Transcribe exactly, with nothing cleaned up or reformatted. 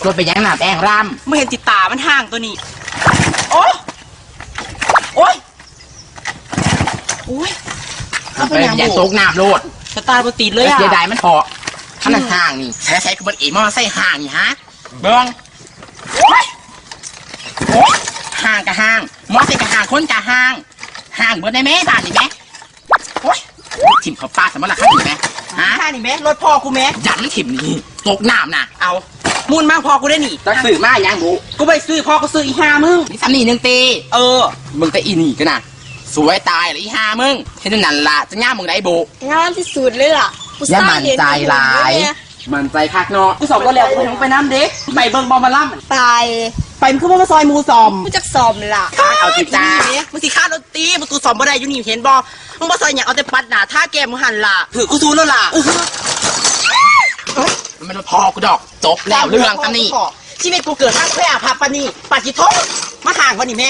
รถไปยังหนาแป้งร่ำ ไม่เห็นติดตามันห่างตัวนี้ โอ้ โอ้ย โอ้ย มันเป็นอย่างตกน้ำโลด สตาร์ทบ่ติดเลยอะ เสียดายมันเถาะ ขนาดห่างนี่ ใช้ใช้คือมันเอมอไซค์ห่างนี่ฮะ เบิ่ง โอ้ย โอ้ย ห่างกับห่าง มอไซค์กับห่าง คนกับห่าง ห่างเบิดได้ไหมบ้านนี่ไหม โอ้ย ถิ่มเขาปลาสมรรถคันนี่ไหม ฮะ ข้านี่แม่รถพ่อกูแม่ ยันถิ่มนี่ ตกน้ำนะ เอา มูนมาพ่อกูได้นี่ จะซื้อมายังบุ กูไปซื้อพ่อกูซื้ออีห้ามึง นี่ซ้ำนี่หนึ่งตี เออ มึงแต่อีนี่ก็นะ สวยตายเลยอีห้ามึง เห็นนั่นล่ะ จะง่ามมึงได้บุ งามที่สุดเลยล่ะ กู อย่าหมั่นใจหลาย สร้างเหตุผลเลยเนี่ย มันใจคักเนาะ กูสอบก็แล้ว กูไปน้ำเด็ก ไปเบิ่งบอมมาล่ำ ตาย ไปมึงคือว่ามาซอยหมูสอม กูจักสอมล่ะ เอาสิจ้า มึงสิฆ่ารถตี มึงกูสอมบ่ได้อยู่นี่เห็นบ่ มึงบ่ซอยหยังเอาแต่ปัดหน้าท่าแก้มมึงหันล่ะ ถือกูสู้แล้วล่ะ มันมาพอกูดอก จบแล้วเรื่องซ้ำนี่ ชีวิตกูเกิดมาเพื่ออาภัพปานนี้ ปาจิโทษ มาห่างวันนี้แม่